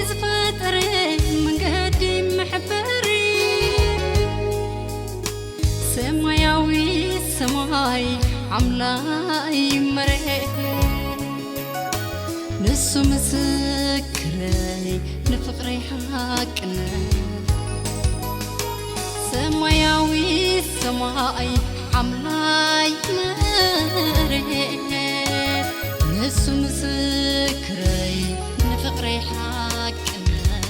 ዝፈጠረ መንገዲ መሕበሪ ሰማያዊ ሰማይ ሓምላይ መሬት ንሱ ምስክረይ ንፍቕረይ ሓቅነት ሰማያዊ ሰማይ ሓምላይ መሬት ንሱ ምስክረይ ንፍቕረይ ሓቅነት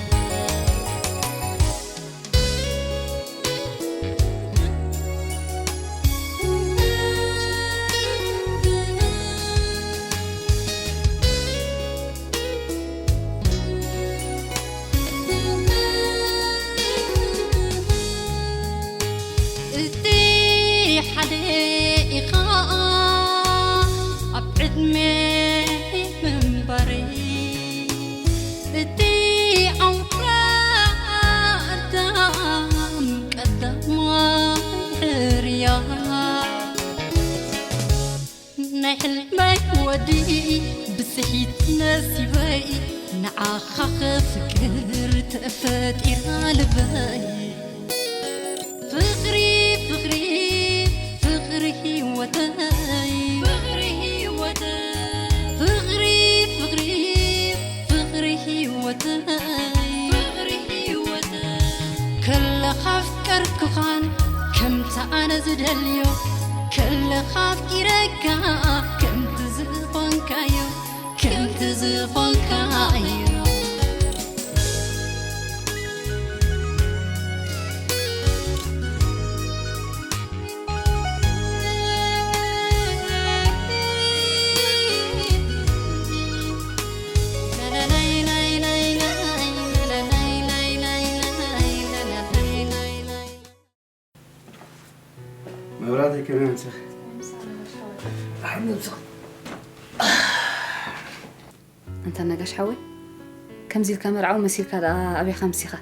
እቲ ሓደ ኢኻ ኣብ ዕድመ ምንባረይ እቲ ኣውራ ኣዳም ቀዳማይ ሕርያ ናይ ሕልመይ ወዲ ብስሒት ነሲበይ ንዓኻ ክፍቅር ተፈጢራ ልበይ ፍቕሪ ፍቕሪ ፍቕሪ ህይወተይ ፍቕሪ ህይወተይ ፍቕሪ ፍቕሪ ፍቕሪ ህይወተይ ፍቕሪ ህይወተይ ከለኻ ኣፍቀርኩኻን ከምቲ ኣነ ዝደልዮ ከለኻ ኣፍቂረካ ከምቲ ዝኾንካዮ ከምቲ ዝኾንካዮ መብራተይ ከመይ ኣምሲኺ? ደሓን ኣምሲኺ። እንተ ነጋሽ ሓወይ ከምዚ ኢልካ መርዓዊ መሲልካ ደኣ ኣበይኻ ኣምሲኻ?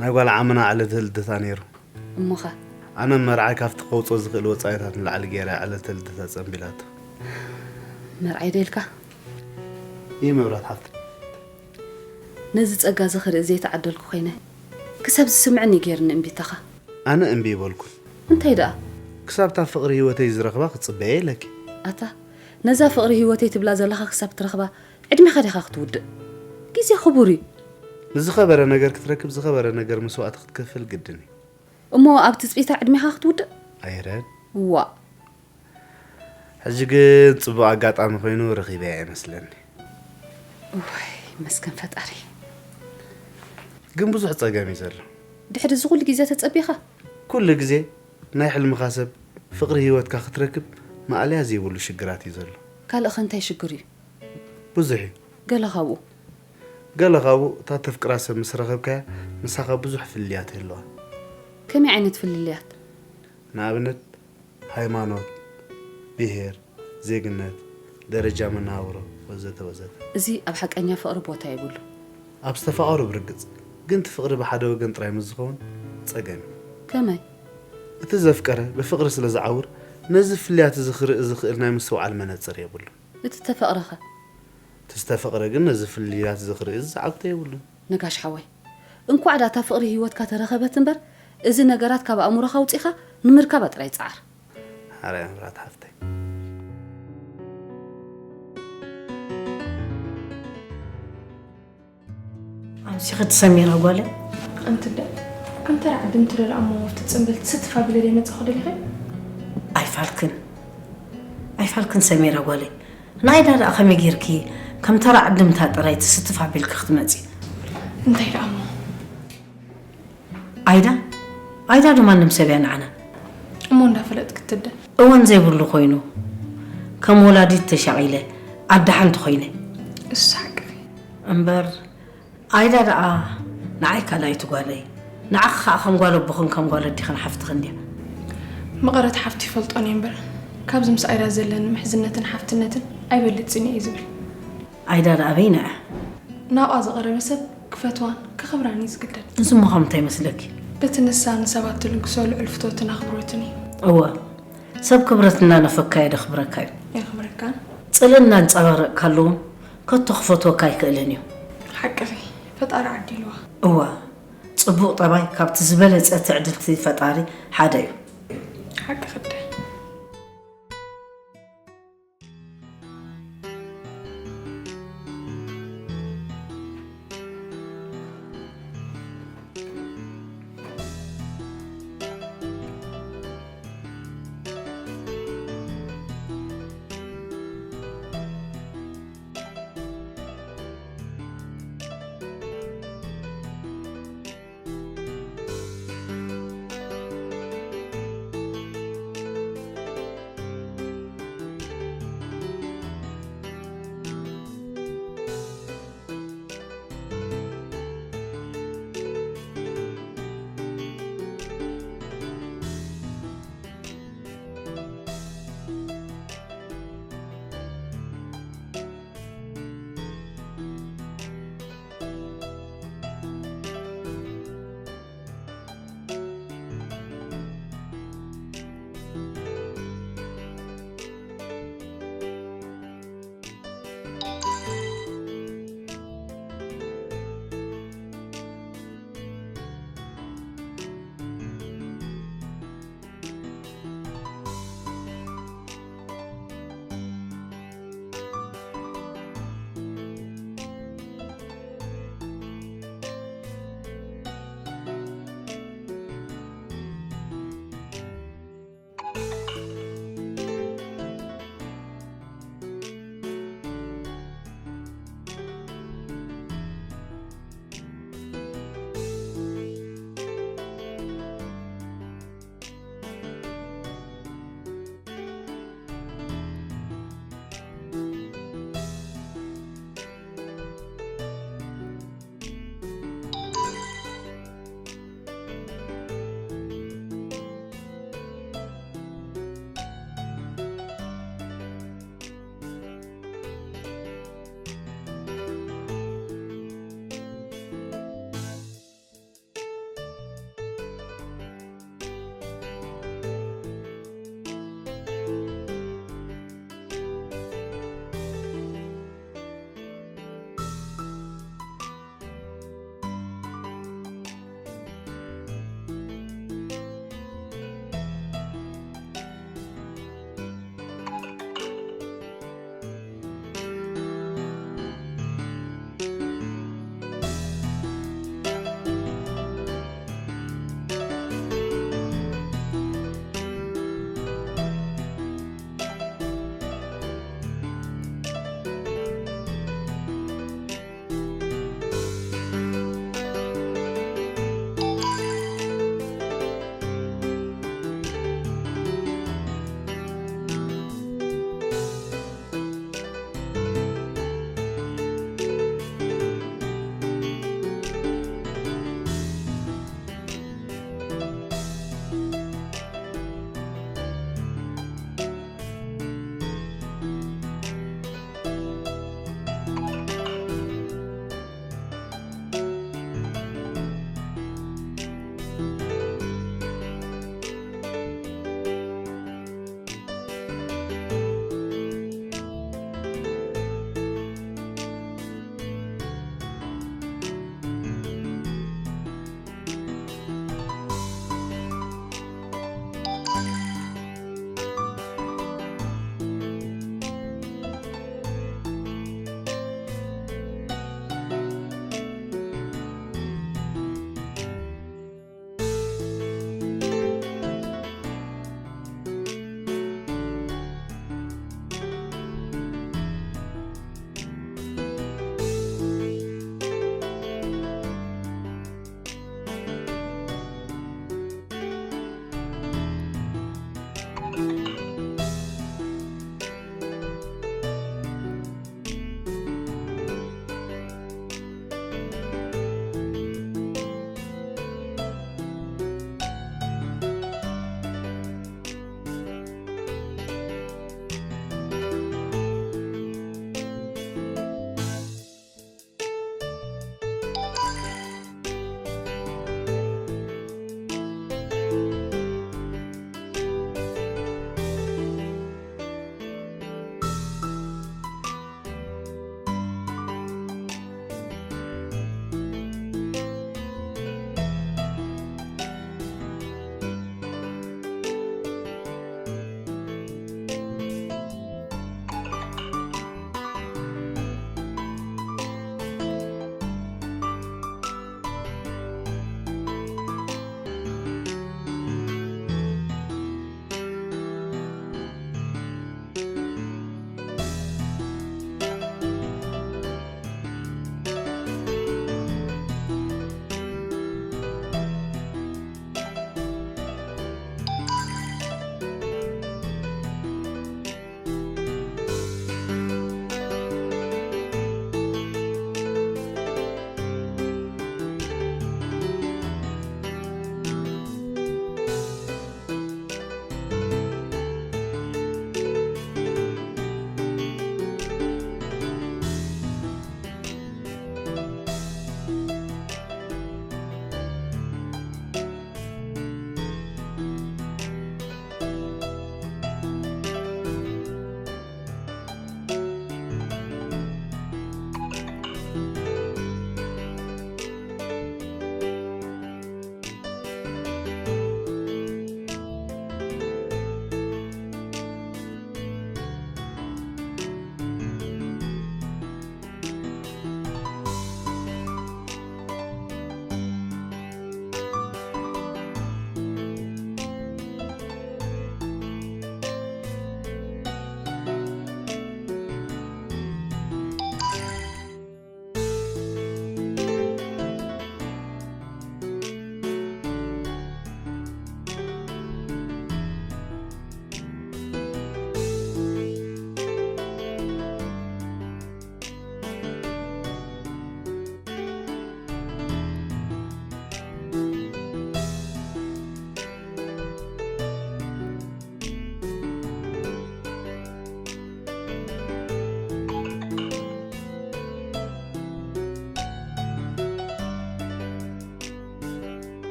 ናይ ጓል ዓምና ዕለተ ልደታ ነይሩ። እሞኸ? ኣነ መርዓይ ካብቲ ከውፅኦ ዝኽእል ወፃኢታት ንላዕሊ ገይረ ዕለተ ልደታ ፀንቢላቶ። መርዓይ ዶ ኢልካ? ይህ መብራት ሓፍቲ። ነዚ ጸጋ እዚ ክርኢ ዘይተዓደልኩ ኮይነ ክሳብ ዝስምዐኒ ገይርኒ እምቢታኻ። ኣነ እምቢ ይበልኩን። እንታይ ደኣ? ክሳብ እታ ፍቕሪ ህይወተይ ዝረኽባ ክጽበየ ኢለኪ። ኣታ ነዛ ፍቕሪ ህይወተይ ትብላ ዘለኻ ክሳብ ትረኽባ ዕድሜኻ ዲኻ ክትውድእ? ግዜ ክቡር እዩ። ንዝኸበረ ነገር ክትረክብ ዝኸበረ ነገር መስዋእቲ ክትከፍል ግድን እዩ። እሞ ኣብ ትጽቢታ ዕድሜኻ ክትውድእ? ኣይረን። ዋእ። ሕጂ ግን ጽቡቕ ኣጋጣሚ ኮይኑ ረኺበያ ይመስለኒ። እዋይ መስገን ፈጣሪ። ግን ብዙሕ ጸገም እዩ ዘሎ። ድሕሪ እዚ ኩሉ ግዜ ተጸቢኻ? ኩሉ ግዜ ናይ ሕልምኻ ሰብ ፍቕሪ ህይወትካ ክትረክብ ማእለያ ዘይብሉ ሽግራት እዩ ዘሎ። ካልእኸ እንታይ ሽግር እዩ? ብዙሕ እዩ። ገለ ካብኡ? ገለ ካብኡ እታ ተፍቅራ ሰብ ምስ ረኸብካያ ምሳኻ ብዙሕ ፍልልያት ይህልዋ። ከመይ ዓይነት ፍልልያት? ንኣብነት ሃይማኖት፣ ብሄር፣ ዜግነት፣ ደረጃ መነባብሮ ወዘተ ወዘተ። እዚ ኣብ ሓቀኛ ፍቕሪ ቦታ የብሉ። ኣብ ዝተፋቐሩ ብርግጽ፣ ግን እቲ ፍቕሪ ብሓደ ወገን ጥራይ ምስ ዝኸውን ጸገም እዩ። ከመይ? እቲ ዘፍቀረ ብፍቕሪ ስለ ዝዓውር ነዚ ፍልልያት እዚ ክርኢ ዝኽእል ናይ ምስትውዓል መነጽር የብሉን። እቲ ተፈቕረኸ? እቲ ዝተፈቕረ ግን ነዚ ፍልልያት እዚ ክርኢ ዝዓግቶ የብሉን። ነጋሽ ሓወይ፣ እንኳዕ ዳታ ፍቕሪ ህይወትካ ተረኸበት እምበር፣ እዚ ነገራት ካብ ኣእምሮኻ ኣውጺኻ ንምርካባ ጥራይ ጸዓር። ሓራይ መብራት ሓፍተይ። ኣምሲኺ ትሰሚራ ጓለ? ኣንቲ ደ፣ ኣንተ ራዕዲ እንትደላ እሞ ኣብቲ ጽንብል ትስትፍ ኣቢለ ደይ መጻኹ ደሊኸ? ኣይፋልክን። ኣይፋልክን ሰሚራ ጓለይ። ንኣይዳ ደኣ ከመይ ጌርኪ ከም ተራ ዕድምታ ጥራይ ትስትፍ ኣቢልኪ ክትመጺ? እንታይ ደኣ እሞ? ኣይዳ? ኣይዳ ዶ ማንም ሰብ እያ ንዓና። እሞ እንዳፈለጥኪ ትደ? እዋን ዘይብሉ ኮይኑ፣ ከም ወላዲት ተሻቒለ፣ ኣደ ሓንቲ ኮይነ። እሱ ሓቂ። እምበር፣ ኣይዳ ደኣ ንዓይ ካልኣይቲ ጓለይ፣ ንዓኺ ኸኣ ከም ጓል ኣቦኽን ከም ጓል ኣዴኽን ሓፍትኽን ድያ? መቐረት ሓፍቲ ይፈልጦን እየ እምበር፣ ካብዚ ምስ ኣይዳ ዘለኒ ምሕዝነትን ሓፍትነትን ኣይበልጽን እየ ዝብል። ኣይዳ ደኣ በይና እያ። ናብኣ ዝቐረበ ሰብ ክፈትዋን ከኽብራን እዩ ዝግደድ። እዚ እሞ ከም እንታይ ይመስለኪ? በቲ ንሳ ንሰባት ትልግሶ ልዑል ፍቶትን ኣኽብሮትን እዩ። እወ፣ ሰብ ክብረት እናነፈካ እየ ደኽብረካ እዩ። የኽብረካን። ጽልኢ እናንጸባረቕካሉ እውን ከቶ ክፈትወካ ኣይክእልን እዩ። ሓቅኺ። ፈጣሪ ዓዲልዋ። እዋ፣ ጽቡቕ ጠባይ ካብቲ ዝበለጸ ትዕድልቲ ፈጣሪ ሓደ እዩ። ሓቂ ክዳይ።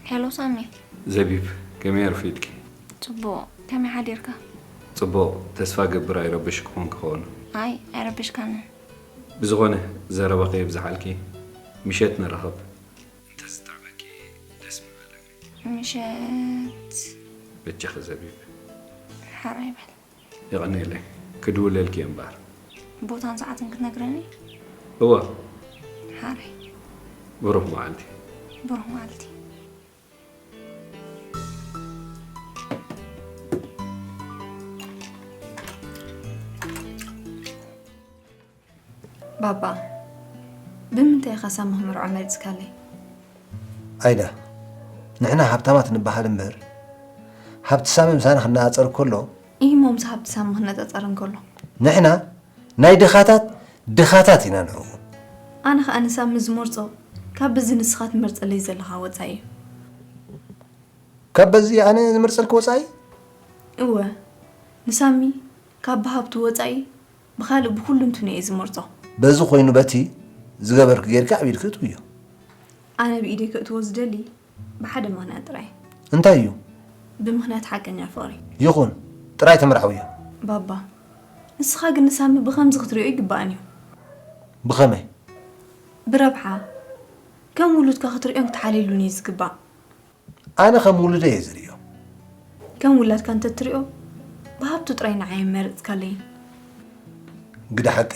ሄሎ ሳሚ። ዘቢብ፣ ከመይ ኣርፊድኪ? ጽቡቕ፣ ከመይ ሓዲርካ? ጽቡቕ፣ ተስፋ ገብር ኣይረብሽኩኹን ክኸውን። ኣይ ኣይረብሽካንን። ብዝኾነ፣ ዘረባ ከየብዝሓልኪ፣ ምሸት ንራኸብ። እንተዝጥዕመኪ ደስ ምበለኒ። ምሸት። በጃኺ ዘቢብ። ሓራይ በል። የቐንየለይ። ክድውለልኪ እየ እምበኣር። ቦታን ሰዓትን ክትነግረኒ? እወ። ሓራይ። ብሩኽ መዓልቲ። ብሩኽ መዓልቲ። ባባ፣ ብምንታይ ኢኻ ሳሚ ክምርዖ መሪጽካለይ? ኣይዳ፣ ንሕና ሃብታማት ንበሃል እምበር፣ ሃብቲ ሳሚ ምሳና ክነጻጸር ከሎ። ኢሂ፣ እሞ ምስ ሃብቲ ሳሚ ክነጻጸር እንከሎ? ንሕና ናይ ድኻታት ድኻታት ኢና ንዕኡ። ኣነ ኸኣ ንሳሚ ዝመርጾ ካብ በዚ ንስኻ ትመርጸለይ ዘለኻ ወጻኢ እዩ። ካብ በዚ ኣነ ዝመርጸልኪ ወጻኢ? እወ፣ ንሳሚ ካብ ብሃብቱ ወጻኢ ብኻልእ ብኹሉ እንትኑ እየ ዝመርጾ። በዚ ኮይኑ በቲ ዝገበርኪ ጌርኪ ኣብ ኢድኪ እትውዮ። ኣነ ብኢደይ ከእትዎ ዝደሊ ብሓደ ምኽንያት ጥራይ። እንታይ እዩ? ብምኽንያት ሓቀኛ ፍቕሪ። ይኹን፣ ጥራይ ተመርዓውዮ። ባባ፣ ንስኻ ግን ንሳሚ ብኸምዚ ክትሪኦ ይግባእን እዩ። ብኸመይ? ብረብሓ። ከም ውሉድካ ክትሪኦን ክትሓልየሉን እዩ ዝግባእ። ኣነ ከም ውሉደይ እየ ዝርእዮ። ከም ውላድካ እንተትሪኦ፣ ብሃብቱ ጥራይ ንዓይ ኣይመረጽካለይን። ግደ ሓቂ፣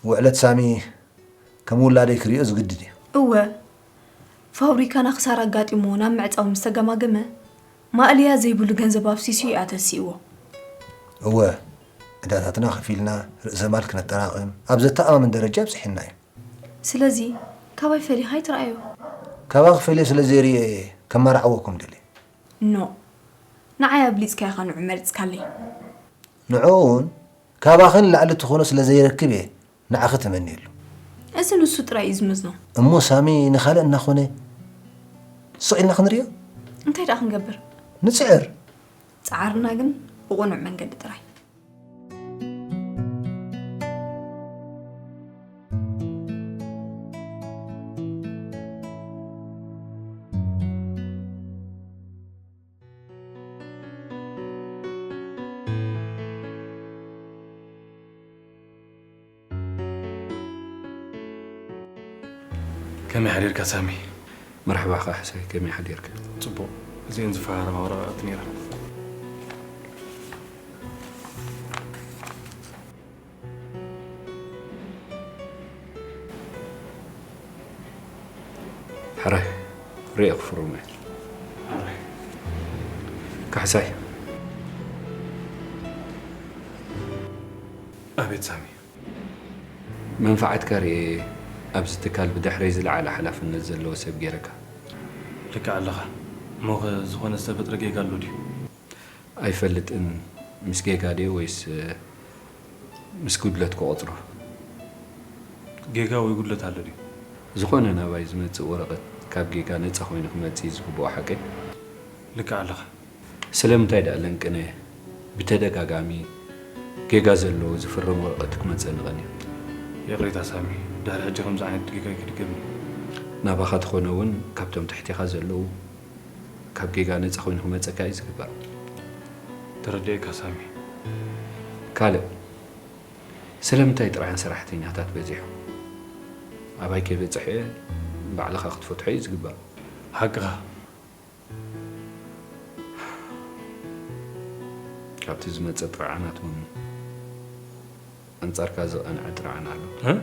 ውዕለት ሳሚ ከም ውላደይ ክርእዮ ዝግድድ እዩ። እወ፣ ፋብሪካና ክሳራ ኣጋጢምዎ ናብ ምዕጻው ምስ ተገማገመ፣ ማእለያ ዘይብሉ ገንዘብ ኣፍሲሱ እዩ ኣተሲእዎ። እወ፣ ዕዳታትና ከፊልና ርእሰ ማል ክነጠራቕም ኣብ ዘተኣማምን ደረጃ ኣብጺሑና እዩ። ስለዚ ካባይ ፈሊኻ ኣይትርኣዮ። ካባኺ ፈልየ ስለ ዘይርእዮ እየ ከመርዕወኩም ደልየ። ኖእ፣ ንዓይ ኣብሊጽካ ኢኻ ንዑ መሪጽካለይ። ንዕኡ እውን ካባኺ ንላዕሊ ትኾኖ ስለ ዘይረክብ እየ ንዓኺ ተመንየሉ። እዚ ንሱ ጥራይ እዩ ዝመዝኖ። እሞ ሳሚ ንኻልእ እናኾነ ስቕ ኢልና ክንርእዮ? እንታይ ደኣ ክንገብር? ንጽዕር። ጻዕርና ግን ብቕኑዕ መንገዲ ጥራይ። ከመይ ሓዲርካ ሳሚ? መርሓባ ካሕሳይ፣ ከመይ ሓዲርካ? ጽቡቕ። እዚኤን ዝፈራረማ ወረቓቕቲ ነይረን። ሕራይ ርእየ ክፍርሞ እየ። ካሕሳይ። ኣቤት ሳሚ። መንፍዓትካ ርእየ ኣብዚ ትካል ብድሕረይ ዝለዓለ ሓላፍነት ዘለዎ ሰብ ገይረካ። ልክዕ ኣለኻ። እሞ ኸ ዝኾነ ዝተፈጥረ ጌጋ ኣሎ ድዩ? ኣይፈልጥን፣ ምስ ጌጋ ድየ ወይስ ምስ ጉድለት ክቖጽሮ? ጌጋ ወይ ጉድለት ኣሎ ድዩ? ዝኾነ ናባይ ዝመጽእ ወረቐት ካብ ጌጋ ነጻ ኮይኑ ክመጽእ እዩ ዝግብኦ፣ ሓቀይ? ልክዕ ኣለኻ። ስለምንታይ ደኣ ለንቅነ ብተደጋጋሚ ጌጋ ዘለዎ ዝፍረም ወረቐት ክመጸኒ ቀንዩ? ይቕሬታ ሳሚ፣ ድሕሪ ሕጂ ከምዚ ዓይነት ጌጋ ኣይክድገምን እዩ። ናባኻ ተኾነ እውን ካብቶም ትሕቴኻ ዘለዉ ካብ ጌጋ ነጻ ኮይኑ ክመጸካ እዩ ዝግባእ። ተረዲኤካ ሳሚ። ካልእ፣ ስለምንታይ ጥራሕን ሰራሕተኛታት በዚሑ? ኣባይ ከይበጽሐ ባዕልኻ ክትፈትሖ እዩ ዝግባእ። ሓቅኻ። ካብቲ ዝመጸ ጥርዓናት እውን ኣንጻርካ ዝቐንዐ ጥርዓን ኣሎ። እ?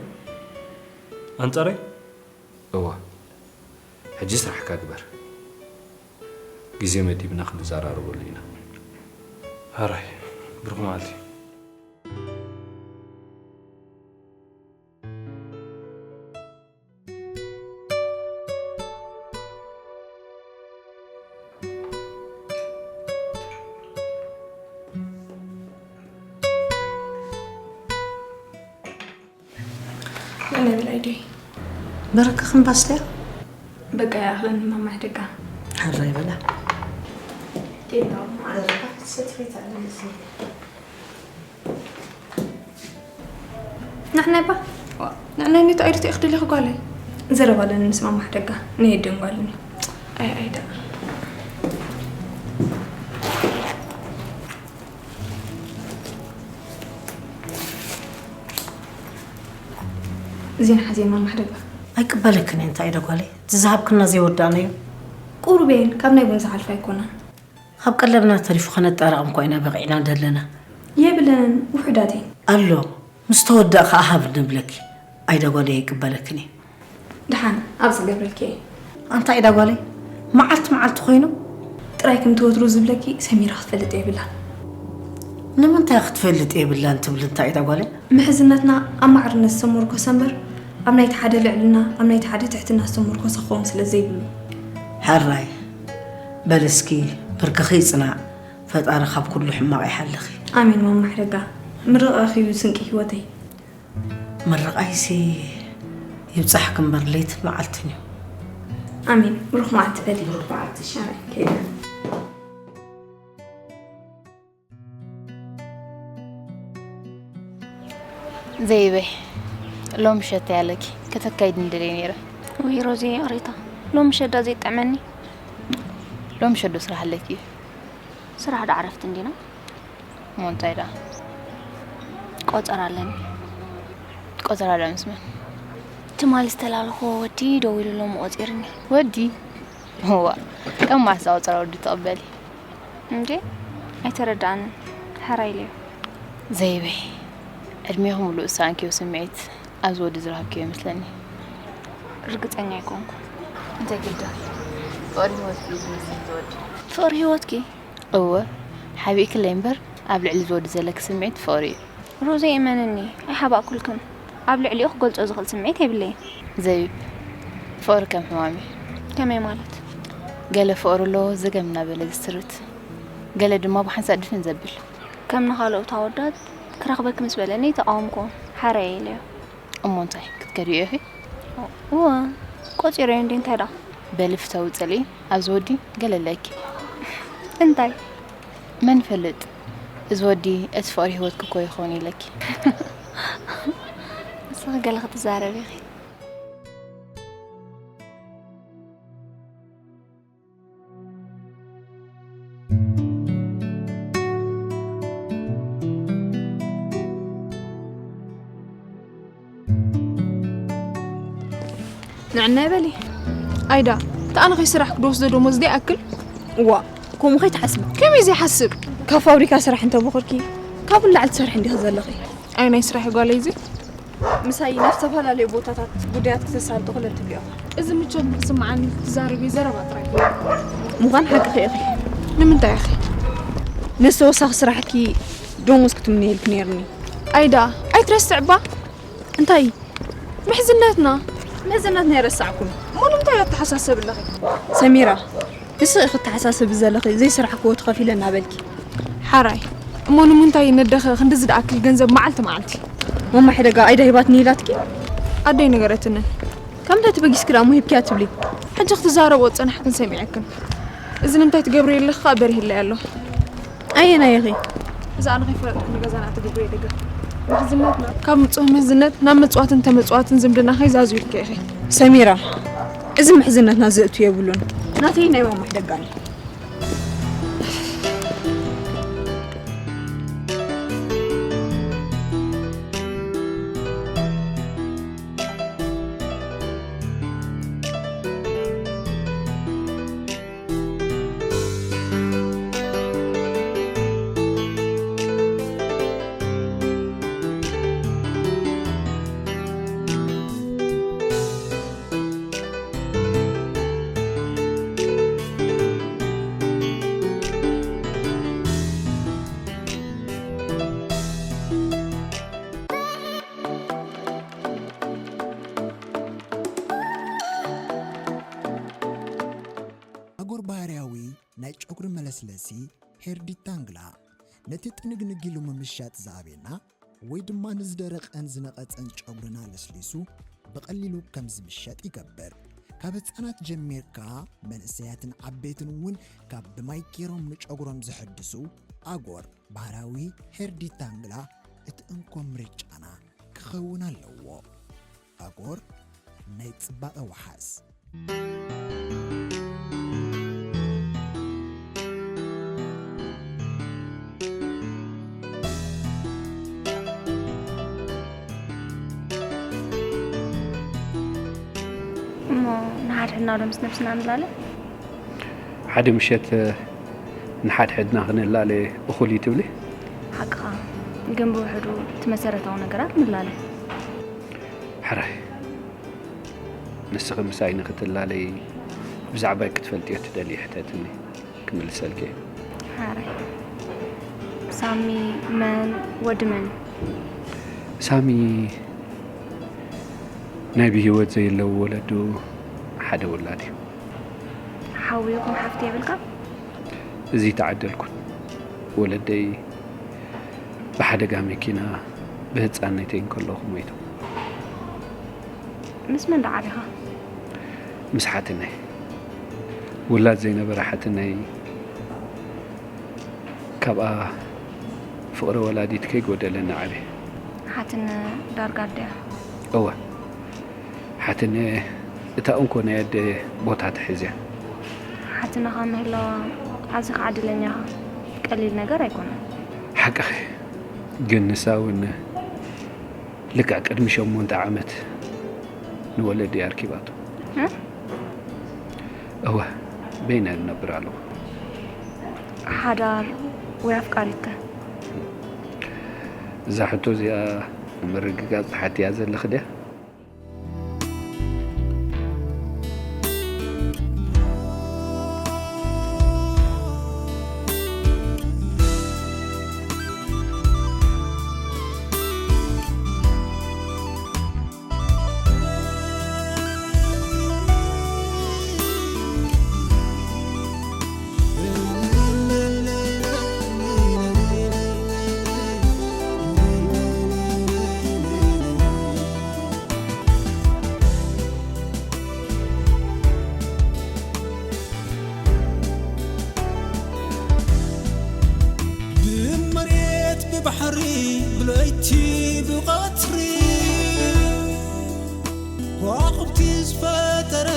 ኣንጻረይ? እወ። ሕጂ ስራሕካ ግበር። ግዜ መዲብና ክንዘራረበሉ ኢና። ሕራይ፣ ብሩኽ መዓልቲ። ነብላይደይ በረካ ክንባስልያ በቃ ይኣኽለኒ ማማ ሕደጋ። ሕራይ በላ። ንሕናይ ባ ንሕናይ ኔቶ ኣይድቲ ኢኽ ደሊኺ ጓለይ። ዘረባ ኣለኒ ምስ ማማ ሕደጋ። ነይ ደንጓልኒ። ኣይ ኣይዳ። እዚን ሓዜ ማማ ሕደጋ። ኣይቅበለክን እየ እንታይ ኢደ ጓለይ? እቲ ዝሃብክና ዘይወዳእናዮ። ቁሩብ እየን ካብ ናይ ቡን ዝሓልፋ ኣይኮናን። ካብ ቀለብና ተሪፉ ከነጣርቕም እኳ ኢና በቒዕና ደለና። የብለንን ውሑዳት እየን። ኣሎ ምስ ተወደእ ከኣ ሃብ ንብለኪ። ኣይደ ጓለይ ኣይቅበለክን እየ። ደሓን ኣብ ዝገብረልኪ እየ። ኣንታ ኢዳ ጓለይ መዓልቲ መዓልቲ ኮይኑ ጥራይ ከምቲ ወትሩ ዝብለኪ ሰሚራ ክትፈልጥ የብላን። ንምንታይ ክትፈልጥ የብላን ትብል እንታይ ኢዳ ጓለይ? ምሕዝነትና ኣብ ማዕርነት ዝተመርኮሰ እምበር ኣብ ናይቲ ሓደ ልዕልና ኣብ ናይቲ ሓደ ትሕትና ዝተመርኮሰ ክኸውን ስለ ዘይብሉ። ሕራይ በል እስኪ ብርክኺ ይጽናዕ። ፈጣሪ ካብ ኩሉ ሕማቕ ይሓልኺ። ኣሜን ማማ ሕደጋ። ምርቓኺ እዩ ስንቂ ህይወተይ። ምርቓይሲ ይብጻሕኪ እምበር ለይትን መዓልትን እዩ። ኣሜን። ብሩኽ መዓልቲ በሊ። ብሩኽ መዓልቲ። ኣሜን። ከይደ። ዘይበይ ሎም ሸታ ያለኪ ከተካይድ እንደለይ ነይረ። ወይ ሮዚ ይቕሬታ፣ ሎም ሸዳ ዘይጠመኒ። ሎም ሸዶ ስራሕ ኣለኪ እዩ። ስራሕ ዳ ዕረፍቲ እንዲና። እሞ እንታይ ደኣ? ቆጸራ ኣለኒ። ቆጸራ ደኣ ምስ መን? ትማሊ ዝተላለኽዎ ወዲ ደዊሉ ሎሚ ቆጺርኒ። ወዲ? እዋ፣ ከም ማሕሳ ቆጸራ ወዲ ትቕበሊ? እንዴ? ኣይተረዳኣንን። ሕራይ ኢለዮ። ዘይበይ፣ ዕድሜኹም ምሉእ ዝሰኣንክዮ ስምዒት ኣብዚ ወዲ ዝረኸብክዮ ይመስለኒ። ርግጸኛ ኣይኮንኩ። እንታይ ግዳ? ፍቕሪ ህይወትኪ እዩ ዝመስል እዚ ወዲ። ፍቕሪ ህይወትኪ? እወ፣ ሓቢእክለይ እምበር ኣብ ልዕሊ እዚ ወዲ ዘለኪ ስምዒት ፍቕሪ እዩ። ሮዚ እመንኒ፣ ኣይሓባእኩልክን። ኣብ ልዕሊኡ ክገልጾ ዝኽእል ስምዒት የብለይን። ዘቢብ፣ ፍቕሪ ከም ሕማም እዩ። ከመይ ማለት? ገለ ፍቕሪ ኣለዎ ዘገም እናበለ ዝስርት፣ ገለ ድማ ብሓንሳእ ድፍን ዘብል። ከም ንኻልኦት ኣወዳት ክረኽበኪ ምስ በለኒ ተቓወምኩዎ። ሓራይ ኢለዮ። እሞ እንታይ ክትከድዮ ኢኺ? እወ፣ ቆጺረዮ እንዴ እንታይ ደኣ? በሊ ፍተዊ ጽልኢ ኣብዚ ወዲ ገለ ኣለኪ። እንታይ? መን ይፈልጥ? እዚ ወዲ እቲ ፍቕሪ ህይወትኪ እኮ ይኸውን ኢለኪ። ንስኺ ገለ ክትዛረቢ ኢኺ። ንዕና ይበሊ። ኣይዳ፣ እቲ ኣነ ከይሰራሕኩ ዝወስዶ ደሞዝ ዘይኣክል? እዋ፣ ከምኡ ከይትሓስቢ። ከመይ ዘይሓስብ? ካብ ፋብሪካ ስራሕ እንተቦኸርኪ፣ ካብኡ ንላዕሊ ትሰርሒ እንዲኺ ዘለኺ። ኣየናይ ስራሕ እዩ ጓለይ እዚ? ምሳይ ናብ ዝተፈላለዩ ቦታታት ጉዳያት ክተሳልጢ ክለትብልዮ። እዚ ምቾት ንክስምዓኒ ክትዛረቢ ዘረባ ጥራይ። ምዃን ሓቅኺ ኢኺ። ንምንታይ ኢኺ? ነዚ ተወሳኺ ስራሕኪ ደሞዝ ክትምነየልኪ ነይርኒ። ኣይዳ፣ ኣይትረስዕባ። እንታይ? ምሕዝነትና። ምሕዝነትና የረሳዕኩም። እሞ ንምንታይ ኣተሓሳሰብ ኣለኺ? ሰሚራ፣ ንስኺ ክትተሓሳሰቢ ዘለኺ ዘይሰራሕክዎ ተኸፊለ እናበልኪ። ሓራይ፣ እሞ ንምንታይ ነደኸ ክንድዚ ዝኣክል ገንዘብ መዓልቲ መዓልቲ? ማማ ሕደጋ ኣይዳ ሂባትኒ ኢላትኪ? ኣደይ ነገረትንን። ካብ ምንታይ ተበጊስኪ ደኣ እሞ ሂብኪያ ትብሊ? ሕጂ ክትዛረብኦ ዝጸናሕክን ሰሚዐክን። እዚ ንምንታይ ትገብርዮ ኣለኺ ከኣ በሪህለይ ኣሎ። ኣየናይ ኢኺ? እዛ ኣነ ከይፈለጥኩ ንገዛና ትገብርዮ ደጋ። ምሕዝነትና ካብ ንጹህ ምሕዝነት ናብ መጽዋትን ተመጽዋትን ዝምድና ከይዛዝዩልኪ ኢኺ። ሰሚራ፣ እዚ ምሕዝነትና ዘእቱ የብሉን። ናተይ ናይ ማማ ሕደጋ እዩ። ኣጎር ባህርያዊ ናይ ጨጉሪ መለስለሲ ሄር ዲታንግላ ነቲ ጥንግንግ ኢሉ ምምሻጥ ዝኣብየና ወይ ድማ ንዝደረቐን ዝነቐጸን ጨጉርና ለስሊሱ ብቐሊሉ ከም ዝምሸጥ ይገብር። ካብ ህጻናት ጀሚርካ መንእሰያትን ዓበይትን እውን ካብ ብማይ ገይሮም ንጨጉሮም ዘሐድሱ ኣጎር ባህላዊ ሄር ዲታንግላ እቲ እንኮ ምርጫና ክኸውን ኣለዎ። ኣጎር ናይ ጽባቐ ወሓዝ። እሞ ንሓድሕድና ዶ ምስ ነብስና ንላለ? ሓደ ምሸት ንሓድሕድና ክንላለ እኹል እዩ ትብሊ? ሓቅኻ፣ ግን ብውሕዱ እቲ መሰረታዊ ነገራት ንላለ። ሕራይ፣ ንስኺ ምሳይ ንክትላለይ ብዛዕባይ ክትፈልጥዮ ትደልይ ሕተትኒ፣ ክምልሰልኪ እየ። ሓራይ፣ ሳሚ መን? ወዲ መን? ሳሚ ናይ ብህይወት ዘየለዉ ወለዱ ሓደ ውላድ እዩ። ሓዊ ይኹን ሓፍቲ የብልካ? እዚ ተዓደልኩን። ወለደይ ብሓደጋ መኪና ብህፃንነተይ እንከለኹ ሞይቶም። ምስ መን ደኣ ዓቢኻ? ምስ ሓትነይ። ውላድ ዘይነበራ ሓትነይ፣ ካብኣ ፍቕሪ ወላዲት ከይጎደለኒ ዓብየ። ሓትነ ዳርጋ ኣደያ። እወ፣ ሓትነ እታ እንኮ ናይ ኣደ ቦታ ትሕዝ እያ። ሓትነኻ ምህላዋ ኣዚኻ ዕድለኛ ኢኻ። ቀሊል ነገር ኣይኮነን። ሓቅኺ፣ ግን ንሳ እውን ልክዕ ቅድሚ ሸሞንተ ዓመት ንወለዲ ኣርኪባቶ። እ? እወ፣ በይነ ንነብር ኣለኹ። ሓዳር ወይ ኣፍቃሪትከ? እዛ ሕቶ እዚኣ ንምርግጋፅ ትሓትያ ዘለኺ ድያ? ብመሬት ብባሕሪ ብለይቲ ብቐትሪ ከዋኽብቲ ዝፈጠረ